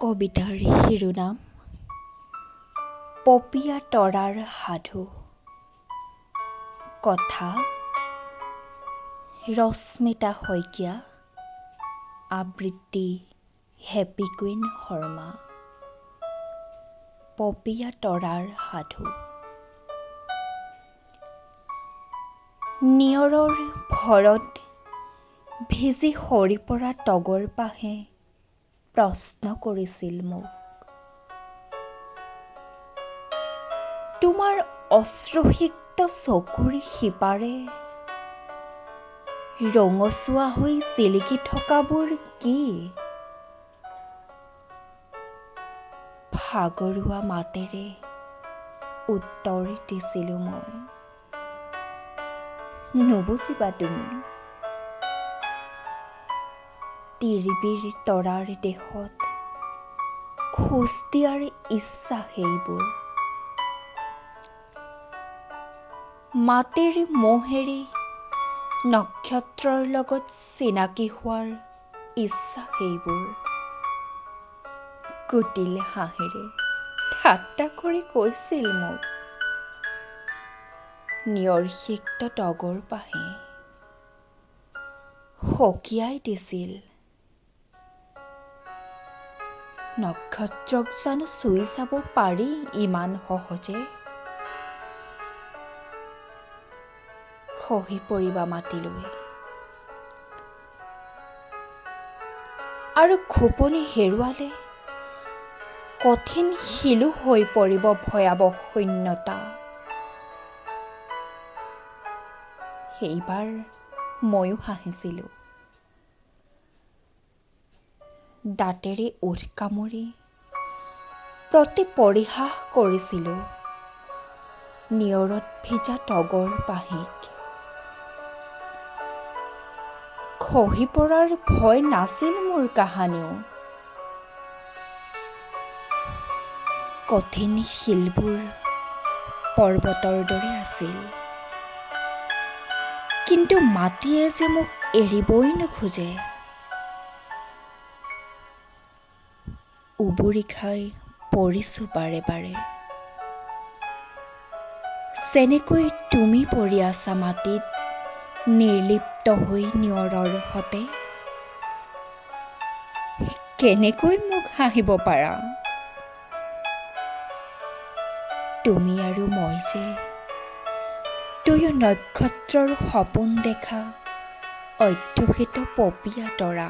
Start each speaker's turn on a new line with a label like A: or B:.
A: কবিতাৰ শিৰোনাম পপীয়া তৰাৰ সাধু। কথা ৰশ্মিতা শইকীয়া, আবৃত্তি হেপী কুইন শৰ্মা। পপীয়া তৰাৰ সাধু। নিয়ৰৰ ভৰত ভিজি সৰি পৰা তগৰ পাহে প্ৰশ্ন কৰিছিল মোক, তোমাৰ অশ্ৰুসিক্ত চকুৰ সিপাৰে ৰঙচুৱা হৈ জিলিকি থকাবোৰ কি? ভাগৰুৱা মাতেৰে উত্তৰ দিছিলোঁ মই, নুবুজিবা তুমি। তিৰবিৰ তৰাৰ দেশত খোজ দিয়াৰ ইচ্ছা সেইবোৰ। মাটিৰ মোহ এৰি নক্ষত্ৰৰ লগত চিনাকি হোৱাৰ ইচ্ছা সেইবোৰ। কুটিল হাঁহিৰে ঠাট্টা কৰি কৈছিল মোক নিয়ৰসিক্ত তগৰ পাহে, সকীয়াই দিছিল, নক্ষত্ৰক জানো চুই যাব পাৰি ইমান সহজে? খহি পৰিবা মাটিলৈ আৰু খোপনি হেৰুৱালে কঠিন শিলো হৈ পৰিব ভয়াৱহ শূন্যতা। সেইবাৰ ময়ো হাঁহিছিলোঁ, দাঁতেৰে ওঁঠ কামুৰি প্ৰতি পৰিহাস কৰিছিলোঁ নিয়ৰত ভিজা তগৰ পাহিক। খহি পৰাৰ ভয় নাছিল মোৰ কাহানিও। কঠিন শিলবোৰ পৰ্বতৰ দৰে আছিল, কিন্তু মাটিয়ে যে মোক এৰিবই নোখোজে। উবুৰি খাই পৰিছোঁ বাৰে বাৰে, যেনেকৈ তুমি পৰি আছা মাটিত নিৰ্লিপ্ত হৈ নিয়ৰৰ সতে। কেনেকৈ মোক হাঁহিব পাৰা? তুমি আৰু মই যে দুয়ো নক্ষত্ৰৰ সপোন দেখা অধ্যুষিত পপীয়া তৰা।